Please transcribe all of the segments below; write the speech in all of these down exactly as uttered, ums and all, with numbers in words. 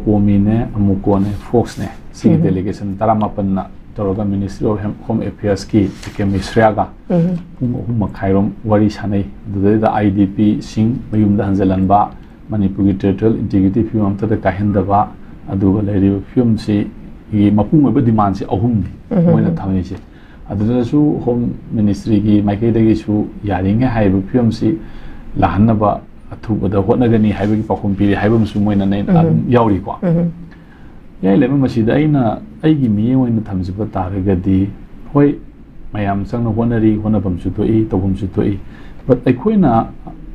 ꯀꯣꯃꯤꯅꯦ, ꯑꯃꯨꯀꯣꯅꯦ, ꯐꯣꯛꯁꯅꯦ, ꯁꯤꯒꯤ ꯎꯝ꯫ Delegation ꯇꯔꯥꯃꯥꯄꯟꯅ ꯇꯧꯔꯒ Ministry of Home Affairsꯀꯤ A K ꯃꯤꯁ꯭ꯔꯤꯌꯥꯒ ꯎꯝ꯫ ꯄꯨꯡ ꯑꯍꯨꯝ ꯃꯈꯥꯏꯔꯣꯝ ꯋꯥꯔꯤ ꯁꯥꯟꯅꯩ꯫ ꯑꯗꯨꯗꯩꯗ ꯑꯥꯏ ꯗꯤ ꯄꯤꯁꯤꯡ ꯃꯌꯨꯝꯗ ꯍꯟꯖꯤꯜꯍꯟꯕ, ꯃꯅꯤꯄꯨꯔꯒꯤ territorial integrity ꯐꯤꯕꯝ ꯑꯝꯇꯗ ꯀꯥꯏꯍꯟꯗꯕ, ꯑꯗꯨꯒ ꯂꯩꯔꯤꯕ ꯐꯤꯕꯝꯁꯤꯒꯤ ꯃꯄꯨꯡ ꯑꯣꯏꯕ demandꯁꯦ ꯑꯍꯨꯝꯅꯤ ꯎꯝ꯫ ꯃꯣꯏꯅ ꯊꯝꯃꯤꯁꯦ꯫ ꯑꯗꯨꯗꯁꯨ Home Ministryꯒꯤ ꯃꯥꯏꯀꯩꯗꯒꯤꯁꯨ ꯌꯥꯔꯤꯉꯩ ꯍꯥꯏꯔꯤꯕ ꯐꯤꯕꯝꯁꯤ ꯂꯥꯛꯍꯟꯅꯕ ꯑꯊꯨꯕꯗ ꯍꯣꯠꯅꯒꯅꯤ ꯍꯥꯏꯕꯒꯤ ꯄꯥꯎꯈꯨꯝ ꯄꯤꯔꯤ ꯍꯥꯏꯕ ꯑꯃꯁꯨ ꯃꯣꯏꯅ ꯅꯩ-, ꯎꯝ꯫ ꯑꯗꯨꯝ ꯌꯥꯎꯔꯤꯀꯣ꯫ ꯎꯝ꯫ ꯌꯥꯏ ꯂꯩꯃ, ꯃꯁꯤꯗ ꯑꯩꯅ ꯑꯩꯒꯤ ꯃꯤꯠꯌꯦꯡ ꯑꯣꯏꯅ ꯊꯝꯖꯕ ꯇꯥꯔꯒꯗꯤ, ꯍꯣꯏ, ꯃꯌꯥꯝ ꯆꯪꯅ ꯍꯣꯠꯅꯔꯤ, ꯍꯣꯠꯅꯐꯝꯁꯨ ꯊꯣꯛꯏ, ꯇꯧꯐꯝꯁꯨ ꯊꯣꯛꯏ, but ꯑꯩꯈꯣꯏꯅ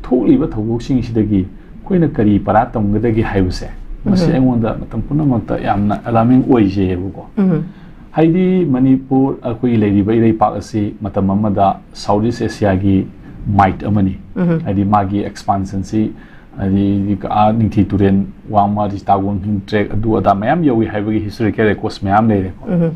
ꯊꯣꯛꯂꯤꯕ ꯊꯧꯗꯣꯛꯁꯤꯡꯁꯤꯗꯒꯤ ꯑꯩꯈꯣꯏꯅ ꯀꯔꯤ ꯄꯔꯥ ꯇꯝꯒꯗꯒꯦ ꯍꯥꯏꯕꯁꯦ, ꯃꯁꯤ ꯎꯝ꯫ ꯑꯩꯉꯣꯟꯗ ꯃꯇꯝ ꯄꯨꯝꯅꯃꯛꯇ ꯌꯥꯝꯅ alarming ꯑꯣꯏꯖꯩꯌꯦꯕꯀꯣ꯫ ꯎꯝ꯫ ꯍꯥꯏꯗꯤ ꯃꯅꯤꯄꯨꯔ ꯑꯩꯈꯣꯏꯒꯤ ꯂꯩꯔꯤꯕ ꯏꯔꯩꯄꯥꯛ ꯑꯁꯤ ꯃꯇꯝ ꯑꯃꯗ South East Asiaꯒꯤ might ꯑꯃꯅꯤ꯫ ꯎꯝ꯫ ꯍꯥꯏꯗꯤ ꯃꯥꯒꯤ expansionꯁꯤ, ꯍꯥꯏꯗꯤ ꯑꯥ ꯅꯤꯡꯊꯤ ꯇꯨꯔꯦꯜ ꯋꯥꯡꯃ, ꯔꯤꯇꯥꯒꯣꯡ ꯍꯤꯜ ꯇ꯭ꯔꯦꯛ, ꯑꯗꯨ ꯑꯗꯥ ꯃꯌꯥꯝ ꯌꯧꯏ ꯍꯥꯏꯕꯒꯤ historical records ꯃꯌꯥꯝ ꯂꯩꯔꯦꯀꯣ꯫ ꯎꯝ꯫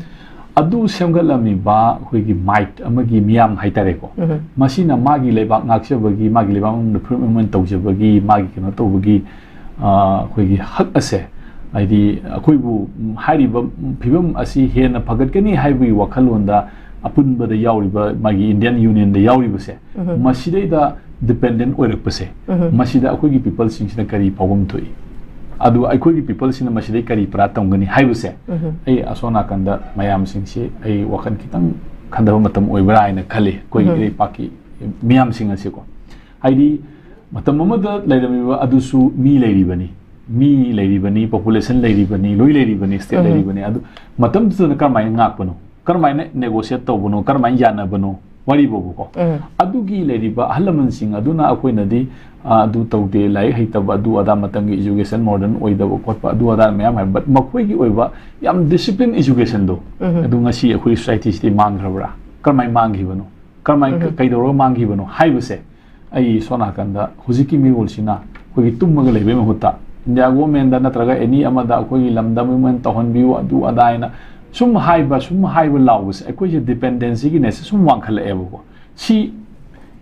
ꯑꯗꯨ ꯁꯦꯝꯒꯠꯂꯝꯃꯤꯕ ꯑꯩꯈꯣꯏꯒꯤ might ꯑꯃꯒꯤ ꯃꯤꯌꯥꯝ ꯍꯥꯏꯇꯥꯔꯦꯀꯣ, ꯎꯝ꯫ ꯃꯁꯤꯅ ꯃꯥꯒꯤ ꯂꯩꯕꯥꯛ ꯉꯥꯛꯆꯕꯒꯤ, ꯃꯥꯒꯤ ꯂꯩꯕꯥꯛ ꯃꯅꯨꯡꯗ freedom movement ꯇꯧꯖꯕꯒꯤ, ꯃꯥꯒꯤ ꯀꯩꯅꯣ ꯇꯧꯕꯒꯤ, ꯑ, ꯑꯩꯈꯣꯏꯒꯤ ꯍꯛ ꯑꯁꯦ, ꯍꯥꯏꯗꯤ ꯑꯩꯈꯣꯏꯕꯨ ꯍꯥꯏꯔꯤꯕ ꯐꯤꯕꯝ ꯑꯁꯤ ꯍꯦꯟꯅ ꯐꯒꯠꯀꯅꯤ ꯍꯥꯏꯕꯒꯤ ꯋꯥꯈꯜꯂꯣꯟꯗ ꯑꯄꯨꯟꯕꯗ ꯌꯥꯎꯔꯤꯕ ꯃꯥꯒꯤ Indian Unionꯗ ꯌꯥꯎꯔꯤꯕꯁꯦ, ꯎꯝ꯫ ꯃꯁꯤꯗꯩꯗ dependent ꯑꯣꯏꯔꯛꯄꯁꯦ, ꯎꯝ꯫ ꯃꯁꯤꯗ ꯑꯩꯈꯣꯏꯒꯤ peopleꯁꯤꯡꯁꯤꯅ ꯀꯔꯤ ꯐꯥꯎꯐꯝ ꯊꯣꯛꯏ? ꯑꯗꯨꯒ ꯑꯩꯈꯣꯏꯒꯤ peopleꯁꯤꯅ ꯃꯁꯤꯗꯩ ꯀꯔꯤ ꯄꯔꯥ ꯇꯝꯒꯅꯤ ꯍꯥꯏꯕꯁꯦ, ꯎꯝ꯫ ꯑꯩ ꯑꯁꯣꯝ ꯅꯥꯀꯟꯗ ꯃꯌꯥꯝꯁꯤꯡꯁꯤ ꯑꯩ ꯋꯥꯈꯜ ꯈꯤꯇꯪ ꯈꯟꯊꯕ ꯃꯇꯝ ꯑꯣꯏꯕ꯭ꯔꯥ ꯍꯥꯏꯅ ꯈꯜꯂꯤ, ꯑꯩꯈꯣꯏꯒꯤ ꯎꯝ꯫ ꯏꯔꯩꯄꯥꯛꯀꯤ ꯃꯤꯌꯥꯝꯁꯤꯡ ꯑꯁꯤꯀꯣ꯫ ꯍꯥꯏꯗꯤ ꯃꯇꯝ ꯑꯃꯗ ꯂꯩꯔꯝꯃꯤꯕ ꯑꯗꯨꯁꯨ ꯃꯤ ꯂꯩꯔꯤꯕꯅꯤ, ꯃꯤ ꯂꯩꯔꯤꯕꯅꯤ, population ꯂꯩꯔꯤꯕꯅꯤ, ꯂꯣꯏ ꯂꯩꯔꯤꯕꯅꯤ, state ꯎꯝ꯫ ꯂꯩꯔꯤꯕꯅꯤ꯫ ꯑꯗꯨ ꯃꯇꯝꯗꯨꯗ ꯀꯔꯝꯍꯥꯏꯅ ꯉꯥꯛꯄꯅꯣ? ꯀꯔꯝꯍꯥꯏꯅ negotiate ꯇꯧꯕꯅꯣ? ꯀꯔꯝꯍꯥꯏꯅ ꯌꯥꯅꯕꯅꯣ? ꯋꯥꯔꯤꯕꯣꯕꯀꯣ꯫ ꯎꯝ꯫ ꯑꯗꯨꯒꯤ ꯂꯩꯔꯤꯕ ꯑꯍꯜ ꯂꯃꯟꯁꯤꯡ ꯑꯗꯨꯅ ꯑꯩꯈꯣꯏꯅꯗꯤ, ꯑ, ꯑꯗꯨ ꯇꯧꯗꯦ, ꯂꯥꯏꯔꯤꯛ ꯍꯩꯇꯕ, ꯑꯗꯨ ꯑꯗꯥ, ꯃꯇꯝꯒꯤ education modern ꯑꯣꯏꯗꯕ ꯈꯣꯠꯄ, ꯑꯗꯨ ꯑꯗꯥ ꯃꯌꯥꯝ ꯍꯥꯏ, but ꯃꯈꯣꯏꯒꯤ ꯑꯣꯏꯕ ꯌꯥꯝ discipline educationꯗꯣ, ꯎꯝ꯫ ꯑꯗꯨ ꯉꯁꯤ ꯑꯩꯈꯣꯏ societyꯁꯤꯗꯤ ꯃꯥꯡꯈ꯭ꯔꯕ꯭ꯔꯥ? ꯀꯔꯝꯍꯥꯏꯅ ꯃꯥꯡꯈꯤꯕꯅꯣ? ꯀꯔꯝꯍꯥꯏꯅ ꯎꯝ꯫ ꯀꯩꯗꯧꯔꯒ ꯃꯥꯡꯈꯤꯕꯅꯣ ꯍꯥꯏꯕꯁꯦ ꯑꯩ ꯁꯣꯝ ꯅꯥꯀꯟꯗ ꯍꯧꯖꯤꯛꯀꯤ ꯃꯤꯔꯣꯜꯁꯤꯅ ꯑꯩꯈꯣꯏꯒꯤ ꯇꯨꯝꯃꯒ ꯂꯩꯕꯒꯤ ꯃꯍꯨꯠꯇ India governmentꯗ ꯅꯠꯇ꯭ꯔꯒ any ꯑꯃꯗ ꯑꯩꯈꯣꯏꯒꯤ ꯂꯝꯗ movement ꯇꯧꯍꯟꯕꯤꯌꯨ, ꯑꯗꯨ ꯑꯗꯥ ꯍꯥꯏꯅ ꯁꯨꯝ ꯍꯥꯏꯕ, ꯁꯨꯝ ꯍꯥꯏꯕ ꯂꯥꯎꯕꯁꯦ ꯑꯩꯈꯣꯏꯁꯦ dependencyꯒꯤ ꯅꯦꯁꯁꯦ ꯁꯨꯝ ꯋꯥꯡꯈꯠꯂꯛꯑꯦꯕꯀꯣ꯫ ꯁꯤ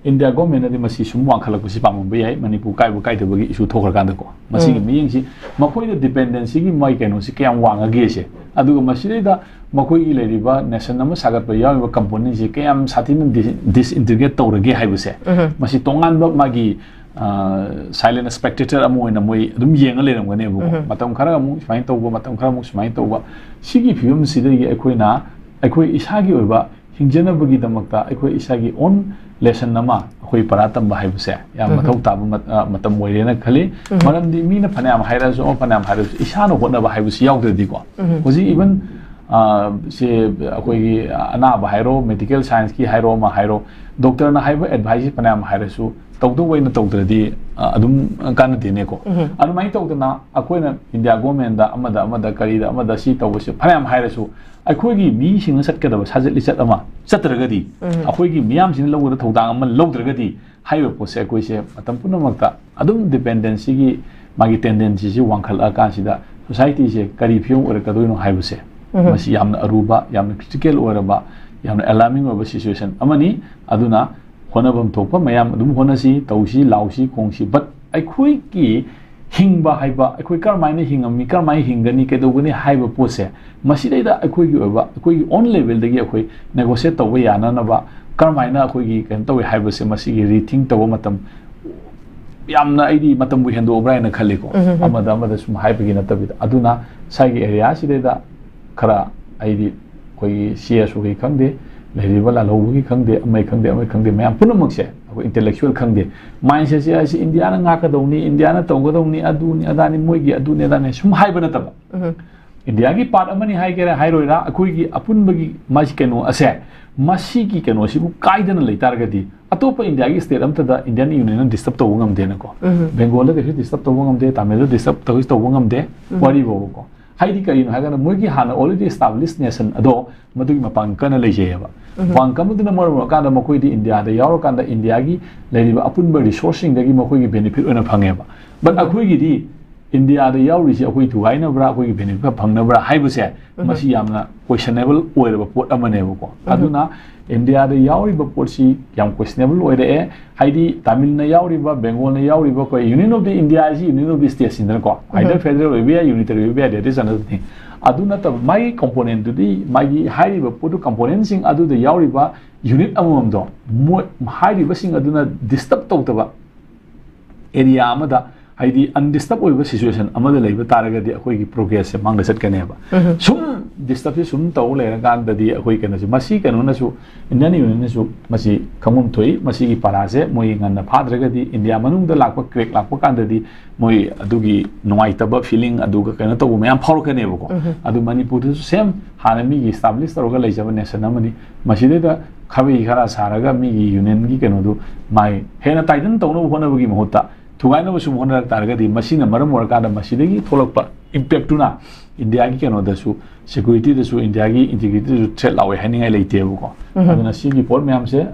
ꯏꯟꯗꯤꯌꯥ ꯒꯣꯔꯃꯦꯟꯅꯗꯤ ꯃꯁꯤ ꯁꯨꯝ ꯋꯥꯡꯈꯠꯂꯛꯄꯁꯤ ꯄꯥꯝꯃꯝꯕ ꯌꯥꯏ, ꯃꯅꯤꯄꯨꯔ ꯀꯥꯏꯕ ꯀꯥꯏꯗꯕꯒꯤ ꯏꯁꯨ ꯊꯣꯛꯈ꯭ꯔꯀꯥꯟꯗꯀꯣ꯫ ꯃꯁꯤꯒꯤ ꯎꯝ꯫ ꯃꯤꯠꯌꯦꯡꯁꯤ, ꯃꯈꯣꯏꯗ ꯗꯤꯄꯦꯟꯗꯦꯟꯁꯤꯒꯤ ꯃꯥꯒꯤ ꯀꯩꯅꯣꯁꯤ ꯀꯌꯥꯝ ꯋꯥꯡꯉꯒꯦꯁꯦ, ꯑꯗꯨꯒ ꯃꯁꯤꯗꯩꯗ ꯃꯈꯣꯏꯒꯤ ꯂꯩꯔꯤꯕ ꯅꯦꯁꯟ ꯑꯃ ꯁꯥꯒꯠꯄ ꯌꯥꯎꯔꯤꯕ ꯀꯝꯄꯣꯅꯦꯟꯁꯤ ꯀꯌꯥꯝ ꯁꯥꯊꯤꯅ ꯗꯤ-, ꯗꯤꯁꯏꯟꯇꯤꯒ꯭ꯔꯦꯠ ꯇꯧꯔꯒꯦ ꯍꯥꯏꯕꯁꯦ, ꯎꯝ꯫ ꯃꯁꯤ ꯇꯣꯉꯥꯟꯕ ꯃꯥꯒꯤ, ꯑ, ꯁꯥꯏꯂꯦꯟ ꯁ꯭ꯄꯦꯛꯇꯦꯇꯔ ꯑꯃ ꯑꯣꯏꯅ ꯃꯣꯏ ꯑꯗꯨꯝ ꯌꯦꯡꯉ ꯂꯩꯔꯝꯒꯅꯦꯕꯀꯣ꯫ ꯎꯝ꯫ ꯃꯇꯝ ꯈꯔ ꯑꯃꯨꯛ ꯁꯨꯃꯥꯏꯅ ꯇꯧꯕ, ꯃꯇꯝ ꯈꯔ ꯑꯃꯨꯛ ꯁꯨꯃꯥꯏꯅ ꯇꯧꯕ꯫ ꯁꯤꯒꯤ ꯐꯤꯕꯝꯁꯤꯗꯒꯤ ꯑꯩꯈꯣꯏꯅ, ꯑꯩꯈꯣꯏ ꯏꯁꯥꯒꯤ ꯑꯣꯏꯕ ꯍꯤꯡꯖꯅꯕꯒꯤꯗꯃꯛꯇ ꯑꯩꯈꯣꯏ ꯏꯁꯥꯒꯤ ꯑꯣꯟ ꯂꯦꯁꯟ ꯑꯃ ꯑꯩꯈꯣꯏ ꯄꯔꯥ ꯇꯝꯕ ꯍꯥꯏꯕꯁꯦ ꯌꯥꯝ ꯎꯝ꯫ ꯃꯊꯧ ꯇꯥꯕ ꯃꯠ-, ꯑ, ꯃꯇꯝ ꯑꯣꯏꯔꯦꯅ ꯈꯜꯂꯤ꯫ ꯎꯝ꯫ ꯃꯔꯝꯗꯤ ꯃꯤꯅ ꯐꯅꯌꯥꯝ ꯍꯥꯏꯔꯁꯨ, ꯑꯃ ꯐꯅꯌꯥꯝ ꯍꯥꯏꯔꯁꯨ, ꯏꯁꯥꯅ ꯍꯣꯠꯅꯕ ꯍꯥꯏꯕꯁꯤ ꯌꯥꯎꯗ꯭ꯔꯗꯤꯀꯣ꯫ ꯎꯝ꯫ ꯍꯧꯖꯤꯛ even, ꯑ, ꯁꯦ ꯑꯩꯈꯣꯏꯒꯤ ꯑꯅꯥꯕ ꯍꯥꯏꯔꯣ, ꯃꯦꯗꯤꯀꯦꯜ ꯁꯥꯏꯟꯁꯀꯤ ꯍꯥꯏꯔꯣ, ꯑꯃ ꯍꯥꯏꯔꯣ, ꯗꯣꯛꯇꯔꯅ ꯍꯥꯏꯕ ꯑꯦꯗꯚꯥꯏꯁꯁꯤ ꯐꯅꯌꯥꯝ ꯍꯥꯏꯔꯁꯨ, ꯇꯧꯗꯧꯕ ꯑꯣꯏꯅ ꯇꯧꯗ꯭ꯔꯗꯤ, ꯑ, ꯑꯗꯨꯝ ꯀꯥꯟꯅꯗꯦꯅꯦꯀꯣ꯫ ꯎꯝ꯫ ꯑꯗꯨꯃꯥꯏꯅ ꯇꯧꯗꯅ ꯑꯩꯈꯣꯏꯅ ꯏꯟꯗꯤꯌꯥ ꯒꯣꯔꯃꯦꯟꯗ ꯑꯃꯗ, ꯑꯃꯗ, ꯀꯔꯤꯗ, ꯑꯃꯗ ꯁꯤ ꯇꯧꯕꯁꯦ ꯐꯅꯌꯥꯝ ꯍꯥꯏꯔꯁꯨ, ꯑꯩꯈꯣꯏꯒꯤ ꯃꯤꯁꯤꯡꯅ ꯆꯠꯀꯗꯕ ꯁꯥꯖꯠ ꯂꯤꯆꯠ ꯑꯃ ꯆꯠꯇ꯭ꯔꯒꯗꯤ, ꯎꯝ꯫ ꯑꯩꯈꯣꯏꯒꯤ ꯃꯤꯌꯥꯝꯁꯤꯡꯅ ꯂꯧꯒꯗꯕ ꯊꯧꯗꯥꯡ ꯑꯃ ꯂꯧꯗ꯭ꯔꯒꯗꯤ, ꯍꯥꯏꯔꯤꯕ ꯄꯣꯠꯁꯦ ꯑꯩꯈꯣꯏꯁꯦ ꯃꯇꯝ ꯄꯨꯝꯅꯃꯛꯇ ꯑꯗꯨꯝ ꯗꯤꯄꯦꯟꯗꯦꯟꯁꯤꯒꯤ ꯃꯥꯒꯤ ꯇꯦꯟꯗꯦꯟꯁꯤꯁꯤ ꯋꯥꯡꯈꯠꯂꯛꯑꯀꯥꯟꯁꯤꯗ ꯁꯣꯁꯥꯏꯇꯤꯁꯦ ꯀꯔꯤ ꯐꯤꯕꯝ ꯑꯣꯏꯔꯛꯀꯗꯣꯏꯅꯣ ꯍꯥꯏꯕꯁꯦ, ꯎꯝ꯫ ꯃꯁꯤ ꯌꯥꯝꯅ ꯑꯔꯨꯕ, ꯌꯥꯝꯅ ꯀ꯭ꯔꯤꯇꯤꯀꯦꯜ ꯑꯣꯏꯔꯕ, ꯌꯥꯝꯅ ꯑꯦꯂꯥꯔꯃꯤꯡ ꯑꯣꯏꯕ ꯁꯤꯆꯨꯋꯦꯁꯟ ꯑꯃꯅꯤ꯫ ꯑꯗꯨꯅ ꯍꯣꯠꯅꯐꯝ ꯊꯣꯛꯄ ꯃꯌꯥꯝ ꯑꯗꯨꯝ ꯍꯣꯠꯅꯁꯤ, ꯇꯧꯁꯤ, ꯂꯥꯎꯁꯤ, ꯈꯣꯡꯁꯤ, but ꯑꯩꯈꯣꯏꯒꯤ ꯍꯤꯡꯕ ꯍꯥꯏꯕ, ꯑꯩꯈꯣꯏ ꯀꯔꯝꯍꯥꯏꯅ ꯍꯤꯡꯉꯝꯃꯤ, ꯀꯔꯝꯍꯥꯏꯅ ꯍꯤꯡꯒꯅꯤ, ꯀꯩꯗꯧꯒꯅꯤ ꯍꯥꯏꯕ ꯄꯣꯠꯁꯦ, ꯃꯁꯤꯗꯩꯗ ꯑꯩꯈꯣꯏꯒꯤ ꯑꯣꯏꯕ, ꯑꯩꯈꯣꯏꯒꯤ ꯑꯣꯟ ꯂꯦꯚꯦꯜꯗꯒꯤ ꯑꯩꯈꯣꯏ ꯅꯦꯒꯣꯁꯤꯌꯦꯠ ꯇꯧꯕ ꯌꯥꯅꯅꯕ ꯀꯔꯝꯍꯥꯏꯅ ꯑꯩꯈꯣꯏꯒꯤ ꯀꯩꯅꯣ ꯇꯧꯏ ꯍꯥꯏꯕꯁꯦ, ꯃꯁꯤꯒꯤ ꯔꯤꯊꯤꯡ ꯇꯧꯕ ꯃꯇꯝ ꯌꯥꯝꯅ ꯑꯩꯗꯤ ꯃꯇꯝꯕꯨ ꯍꯦꯟꯗꯣꯛꯑꯕ꯭ꯔꯥ ꯍꯥꯏꯅ ꯈꯜꯂꯤꯀꯣ꯫ ꯎꯝ, ꯎꯝ, ꯎꯝ꯫ ꯑꯃꯗ ꯑꯃꯗ ꯁꯨꯝ ꯍꯥꯏꯕꯒꯤ ꯅꯠꯇꯕꯤꯗ꯫ ꯑꯗꯨꯅ ꯁ꯭ꯋꯥꯏꯒꯤ ꯑꯦꯔꯤꯌꯥꯁꯤꯗꯩꯗ ꯈꯔ ꯑꯩꯗꯤ ꯑꯩꯈꯣꯏꯒꯤ ꯁꯤ ꯑꯦꯁ ꯑꯣꯒꯤ ꯈꯪꯗꯦ, ꯂꯩꯔꯤꯕ ꯂꯥꯜꯍꯧꯕꯒꯤ ꯈꯪꯗꯦ, ꯑꯃꯒꯤ ꯈꯪꯗꯦ, ꯑꯃꯒꯤ ꯈꯪꯗꯦ, ꯃꯌꯥꯝ ꯄꯨꯝꯅꯃꯛꯁꯦ ꯑꯩꯈꯣꯏ ꯏꯟꯇꯦꯂꯦꯛꯆꯨꯋꯦꯜ ꯈꯪꯗꯦ, ꯃꯥꯏꯟꯁꯦꯠꯁꯦ ꯑꯁꯤ ꯏꯟꯗꯤꯌꯥꯅ ꯉꯥꯛꯀꯗꯧꯅꯤ, ꯏꯟꯗꯤꯌꯥꯅ ꯇꯧꯒꯗꯧꯅꯤ, ꯑꯗꯨꯅꯤ ꯑꯗꯥꯅꯤ, ꯃꯣꯏꯒꯤ ꯑꯗꯨꯅꯤ ꯑꯗꯥꯅꯤ ꯁꯨꯝ ꯍꯥꯏꯕ ꯅꯠꯇꯕ꯫ ꯎꯝ꯫ ꯏꯟꯗꯤꯌꯥꯒꯤ ꯄꯥꯔꯠ ꯑꯃꯅꯤ ꯍꯥꯏꯒꯦꯔꯥ ꯍꯥꯏꯔꯣꯏꯔꯥ, ꯑꯩꯈꯣꯏꯒꯤ ꯑꯄꯨꯟꯕꯒꯤ ꯃꯥꯁꯤ ꯀꯩꯅꯣ ꯑꯁꯦ, ꯃꯁꯤꯒꯤ ꯀꯩꯅꯣꯁꯤꯕꯨ ꯀꯥꯏꯗꯅ ꯂꯩꯇꯥꯔꯒꯗꯤ ꯑꯇꯣꯞꯄ ꯏꯟꯗꯤꯌꯥꯒꯤ ꯁ꯭ꯇꯦꯠ ꯑꯃꯠꯇꯗ ꯏꯟꯗꯤꯌꯥꯟ ꯌꯨꯅꯤꯌꯟꯅ ꯗꯤꯁꯇꯔꯕ ꯇꯧꯕ ꯉꯝꯗꯦꯅꯀꯣ꯫ ꯎꯝ꯫ ꯕꯦꯡꯒꯣꯜꯗ ꯀꯩꯁꯨ ꯗꯤꯁꯇꯔꯕ ꯇꯧꯕ ꯉꯝꯗꯦ, ꯇꯥꯃꯤꯜꯗ ꯗꯤꯁꯇꯔꯕ ꯇꯧ-, ꯇꯧꯕ ꯉꯝꯗꯦ꯫ ꯎꯝ꯫ ꯋꯥꯔꯤ ꯐꯥꯎꯕꯀꯣ꯫ ꯍꯥꯏꯗꯤ ꯀꯔꯤꯅꯣ ꯍꯥꯏꯔꯀꯥꯟꯗ ꯃꯣꯏꯒꯤ ꯍꯥꯟꯅ already established nation ꯑꯗꯣ ꯃꯗꯨꯒꯤ ꯃꯄꯥꯡꯒꯜ ꯀꯟꯅ ꯂꯩꯖꯩꯑꯕ꯫ ꯎꯝ꯫ ꯃꯄꯥꯡꯒꯜ ꯀꯟꯕꯗꯨꯅ ꯃꯔꯝ ꯑꯣꯏꯔꯀꯥꯟꯗ ꯃꯈꯣꯏꯗꯤ ꯏꯟꯗꯤꯌꯥꯗ ꯌꯥꯎꯔꯀꯥꯟꯗ ꯏꯟꯗꯤꯌꯥꯒꯤ ꯂꯩꯔꯤꯕ ꯑꯄꯨꯟꯕ ꯔꯤꯁꯣꯔꯁꯁꯤꯡꯗꯒꯤ ꯃꯈꯣꯏꯒꯤ ꯕꯦꯅꯤꯐꯤꯠ ꯑꯣꯏꯅ ꯐꯪꯉꯦꯕ꯫ But ꯎꯝ꯫ ꯑꯩꯈꯣꯏꯒꯤꯗꯤ ꯏꯟꯗꯤꯌꯥꯗ ꯌꯥꯎꯔꯤꯁꯤ ꯑꯩꯈꯣꯏ ꯊꯨꯒꯥꯏꯅꯕ꯭ꯔꯥ, ꯑꯩꯈꯣꯏꯒꯤ ꯕꯦꯅꯤꯐꯤꯠ ꯐꯪꯅꯕ꯭ꯔꯥ ꯍꯥꯏꯕꯁꯦ, ꯎꯝ꯫ ꯃꯁꯤ ꯌꯥꯝꯅ questionable ꯑꯣꯏꯔꯕ ꯄꯣꯠ ꯑꯃꯅꯦꯕꯀꯣ꯫ ꯎꯝ꯫ ꯑꯗꯨꯅ ꯏꯟꯗꯤꯌꯥꯗ ꯌꯥꯎꯔꯤꯕ ꯄꯣꯠꯁꯤ ꯌꯥꯝ questionable ꯑꯣꯏꯔꯛꯑꯦ꯫ ꯍꯥꯏꯗꯤ ꯇꯥꯃꯤꯜꯅ ꯌꯥꯎꯔꯤꯕ, ꯕꯦꯡꯒꯣꯜꯅ ꯌꯥꯎꯔꯤꯕ, ꯑꯩꯈꯣꯏ Union of the India ꯍꯥꯏꯁꯤ Union of the States ꯅꯤꯗꯅꯀꯣ꯫ Either federal ꯑꯣꯏꯕ ꯌꯥꯏ, unitary ꯑꯣꯏꯕ ꯌꯥꯏ, that is another thing꯫ ꯑꯗꯨ ꯅꯠꯇꯕ ꯃꯥꯒꯤ component ꯇꯨꯗꯤ, ꯃꯥꯒꯤ ꯍꯥꯏꯔꯤꯕ ꯄꯣꯠꯇꯨ component ꯁꯤꯡ ꯑꯗꯨꯗ ꯌꯥꯎꯔꯤꯕ unit ꯑꯃꯃꯝꯗꯣ ꯃꯣꯏ ꯍꯥꯏꯔꯤꯕꯁꯤꯡ ꯑꯗꯨꯅ disturb ꯇꯧꯗꯕ area ꯑꯃꯗ, ꯍꯥꯏꯗꯤ undisturbed ꯑꯣꯏꯕ situation ꯑꯃꯗ ꯂꯩꯕ ꯇꯥꯔꯒꯗꯤ ꯑꯩꯈꯣꯏꯒꯤ progress ꯁꯦ ꯃꯥꯡꯗ ꯆꯠꯀꯅꯦꯕ꯫ ꯁꯨꯝ disturb ꯁꯦ ꯁꯨꯝ ꯇꯧ ꯂꯩꯔꯀꯥꯟꯗꯗꯤ ꯑꯩꯈꯣꯏ ꯀꯩꯅꯣꯁꯦ, ꯃꯁꯤ ꯀꯩꯅꯣꯅꯁꯨ, Indian Union ꯅꯁꯨ ꯃꯁꯤ ꯈꯪꯐꯝ ꯊꯣꯛꯏ꯫ ꯃꯁꯤꯒꯤ ꯄꯔꯥꯁꯦ ꯃꯣꯏ ꯉꯟꯅ ꯐꯥꯗ꯭ꯔꯒꯗꯤ, ꯏꯟꯗꯤꯌꯥ ꯃꯅꯨꯡꯗ ꯂꯥꯛꯄ crack ꯂꯥꯛꯄ ꯀꯥꯟꯗꯗꯤ ꯃꯣꯏ ꯑꯗꯨꯒꯤ ꯅꯨꯡꯉꯥꯏꯇꯕ feeling ꯑꯗꯨꯒ ꯀꯩꯅꯣ ꯇꯧꯕ ꯃꯌꯥꯝ ꯐꯥꯎꯔꯛꯀꯅꯦꯕꯀꯣ꯫ ꯑꯗꯨ ꯃꯅꯤꯄꯨꯔꯗꯁꯨ same, ꯍꯥꯟꯅ ꯃꯤꯒꯤ establish ꯇꯧꯔꯒ ꯂꯩꯖꯕ nation ꯑꯃꯅꯤ꯫ ꯃꯁꯤꯗꯩꯗ ꯈꯥꯕꯩ ꯈꯔ ꯁꯥꯔꯒ ꯃꯤꯒꯤ union ꯒꯤ ꯀꯩꯅꯣꯗꯨ ꯃꯥꯏ ꯍꯦꯟꯅ tighten ꯇꯧꯅꯕ ꯍꯣꯠꯅꯕꯒꯤ ꯃꯍꯨꯠꯇ ꯊꯨꯒꯥꯏꯅꯕ ꯁꯨꯝ ꯍꯣꯠꯅꯔꯛ ꯇꯥꯔꯒꯗꯤ, ꯃꯁꯤꯅ ꯃꯔꯝ ꯑꯣꯏꯔꯀꯥꯟꯗ ꯃꯁꯤꯗꯒꯤ ꯊꯣꯛꯂꯛꯄ impact ꯇꯨꯅ ꯏꯟꯗꯤꯌꯥꯒꯤ ꯀꯩꯅꯣꯗꯁꯨ, security ꯗꯁꯨ, ꯏꯟꯗꯤꯌꯥꯒꯤ integrity ꯗꯁꯨ threat ꯂꯥꯛꯑꯣꯏ ꯍꯥꯏꯅꯤꯡꯉꯥꯏ ꯂꯩꯇꯦꯕꯀꯣ꯫ ꯑꯗꯨꯅ ꯁꯤꯒꯤ ꯄꯣꯠ ꯃꯌꯥꯝꯁꯦ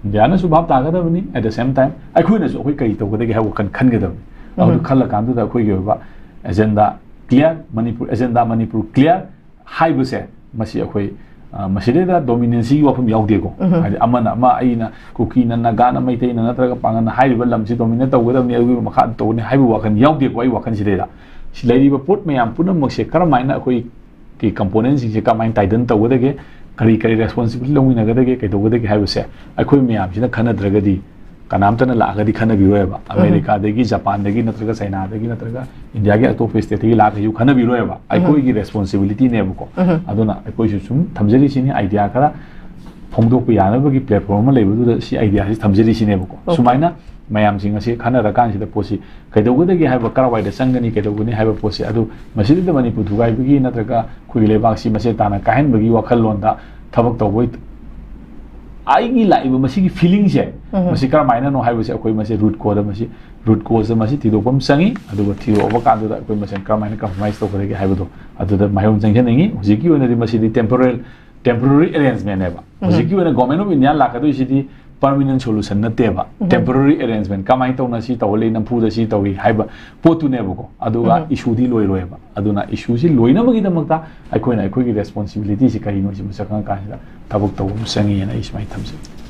ꯏꯟꯗꯤꯌꯥꯅꯁꯨ ꯚꯥꯞ ꯇꯥꯒꯗꯕꯅꯤ, at the same time ꯑꯩꯈꯣꯏꯅꯁꯨ ꯑꯩꯈꯣꯏ ꯀꯔꯤ ꯇꯧꯒꯗꯒꯦ ꯍꯥꯏꯕ ꯋꯥꯈꯜ ꯈꯟꯒꯗꯕꯅꯤ꯫ ꯑꯗꯨ ꯈꯜꯂꯀꯥꯟꯗꯨꯗ ꯑꯩꯈꯣꯏꯒꯤ ꯑꯣꯏꯕ agenda clear, Manipur agenda, Manipur clear ꯍꯥꯏꯕꯁꯦ, ꯃꯁꯤ ꯑꯩꯈꯣꯏ, ꯑ, ꯃꯁꯤꯗꯩꯗ dominancy ꯒꯤ ꯋꯥꯐꯝ ꯌꯥꯎꯗꯦꯀꯣ꯫ ꯍꯥꯏꯗꯤ ꯑꯃꯅ ꯑꯃ, ꯑꯩꯅ ꯀꯨꯀꯤꯅ, ꯅꯥꯒꯥꯅ, ꯃꯩꯇꯩꯅ ꯅꯠꯇ꯭ꯔꯒ ꯄꯥꯡꯒꯜꯅ ꯍꯥꯏꯔꯤꯕ ꯂꯝꯁꯤ dominate ꯇꯧꯒꯗꯕꯅꯤ, ꯑꯗꯨꯒꯤ ꯃꯈꯥꯗ ꯇꯧꯒꯅꯤ ꯍꯥꯏꯕ ꯋꯥꯈꯜ ꯌꯥꯎꯗꯦꯀꯣ ꯑꯩ ꯋꯥꯈꯜꯁꯤꯗꯩꯗ꯫ ꯁꯤ ꯂꯩꯔꯤꯕ ꯄꯣꯠ ꯃꯌꯥꯝ ꯄꯨꯝꯅꯃꯛꯁꯦ ꯀꯔꯝꯍꯥꯏꯅ ꯑꯩꯈꯣꯏꯒꯤ component ꯁꯤꯡꯁꯦ ꯀꯔꯝꯍꯥꯏꯅ tighten ꯇꯧꯒꯗꯒꯦ, ꯀꯔꯤ ꯀꯔꯤ responsibility ꯂꯧꯃꯤꯟꯅꯒꯗꯒꯦ, ꯀꯩꯗꯧꯒꯗꯒꯦ ꯍꯥꯏꯕꯁꯦ ꯑꯩꯈꯣꯏ ꯃꯌꯥꯝꯁꯤꯅ ꯈꯟꯅꯗ꯭ꯔꯒꯗꯤ ꯀꯅꯥꯝꯇꯅ ꯂꯥꯛꯑꯒꯗꯤ ꯈꯟꯅꯕꯤꯔꯣꯏꯕ꯫ ꯑꯃꯦꯔꯤꯀꯥꯗꯒꯤ, ꯖꯄꯥꯟꯗꯒꯤ ꯅꯠꯇ꯭ꯔꯒ ꯆꯥꯏꯅꯥꯗꯒꯤ ꯅꯠꯇ꯭ꯔꯒ ꯏꯟꯗꯤꯌꯥꯒꯤ ꯑꯇꯣꯞꯄ state ꯇꯒꯤ ꯂꯥꯛꯑꯒꯁꯨ ꯈꯟꯅꯕꯤꯔꯣꯏꯕ꯫ ꯑꯩꯈꯣꯏꯒꯤ responsibility ꯅꯦꯕꯀꯣ꯫ ꯑꯗꯨꯅ ꯑꯩꯈꯣꯏꯁꯨ ꯁꯨꯝ ꯊꯝꯖꯔꯤꯁꯤꯅꯤ, idea ꯈꯔ ꯐꯣꯡꯗꯣꯛꯄ ꯌꯥꯅꯕꯒꯤ platform ꯑꯃ ꯂꯩꯕꯗꯨꯗ ꯁꯤ idea ꯁꯤ ꯊꯝꯖꯔꯤꯁꯤꯅꯦꯕꯀꯣ꯫ ꯁꯨꯃꯥꯏꯅ ꯃꯌꯥꯝꯁꯤꯡ ꯑꯁꯤ ꯈꯟꯅꯔꯀꯥꯟꯁꯤꯗ ꯄꯣꯠꯁꯤ ꯀꯩꯗꯧꯒꯗꯒꯦ ꯍꯥꯏꯕ, ꯀꯔꯥꯏꯋꯥꯏꯗ ꯆꯪꯒꯅꯤ, ꯀꯩꯗꯧꯒꯅꯤ ꯍꯥꯏꯕ ꯄꯣꯠꯁꯦ, ꯑꯗꯨ ꯃꯁꯤꯗꯩꯗ ꯃꯅꯤꯄꯨꯔ ꯊꯨꯒꯥꯏꯕꯒꯤ ꯅꯠꯇ꯭ꯔꯒ ꯑꯩꯈꯣꯏꯒꯤ ꯂꯩꯕꯥꯛꯁꯤ ꯃꯆꯦꯠ ꯇꯥꯅ ꯀꯥꯏꯍꯟꯕꯒꯤ ꯋꯥꯈꯜꯂꯣꯟꯗ ꯊꯕꯛ ꯇꯧꯕ ꯑꯩꯒꯤ ꯂꯥꯛꯏꯕ ꯃꯁꯤꯒꯤ feeling ꯁꯦ, ꯃꯁꯤ ꯀꯔꯝꯍꯥꯏꯅꯅꯣ ꯍꯥꯏꯕꯁꯦ ꯑꯩꯈꯣꯏ ꯃꯁꯤ root cause ꯗ ꯃꯁꯤ, root cause ꯗ ꯃꯁꯤ ꯊꯤꯗꯣꯛꯄ ꯑꯃ ꯆꯪꯉꯤ꯫ ꯑꯗꯨꯒ ꯊꯤꯗꯣꯛꯑꯕ ꯀꯥꯟꯗꯨꯗ ꯑꯩꯈꯣꯏ ꯃꯁꯦꯟ ꯀꯔꯝꯍꯥꯏꯅ compromise ꯇꯧꯒꯗꯒꯦ ꯍꯥꯏꯕꯗꯣ ꯑꯗꯨꯗ ꯃꯥꯏꯑꯣꯟ ꯆꯪꯖꯅꯤꯡꯉꯤ꯫ ꯍꯧꯖꯤꯛꯀꯤ ꯑꯣꯏꯅꯗꯤ ꯃꯁꯤꯗꯤ temporal temporary arrangement ꯅꯦꯕ꯫ ꯍꯧꯖꯤꯛꯀꯤ ꯑꯣꯏꯅ Government of India ꯂꯥꯛꯀꯗꯣꯏꯁꯤꯗꯤ permanent solution ꯅꯠꯇꯦꯕ, temporary arrangement꯫ ꯀꯃꯥꯏꯅ ꯇꯧꯅ ꯁꯤ ꯇꯧꯍꯜꯂꯤ, ꯅꯝꯐꯨꯗ ꯁꯤ ꯇꯧꯏ ꯍꯥꯏꯕ ꯄꯣꯠꯇꯨꯅꯦꯕꯀꯣ꯫ ꯑꯗꯨꯒ issue ꯗꯤ ꯂꯣꯏꯔꯣꯏꯕ꯫ ꯑꯗꯨꯅ issue ꯁꯤ ꯂꯣꯏꯅꯕꯒꯤꯗꯃꯛꯇ ꯑꯩꯈꯣꯏꯅ ꯑꯩꯈꯣꯏꯒꯤ responsibility ꯁꯤ ꯀꯔꯤꯅꯣ ꯁꯤ ꯃꯁꯛ ꯈꯪꯉ ꯀꯥꯟꯁꯤꯗ ꯊꯕꯛ ꯇꯧꯕ ꯑꯃ ꯆꯪꯉꯤꯅ ꯑꯩ ꯁꯨꯃꯥꯏꯅ ꯊꯝꯖꯩ꯫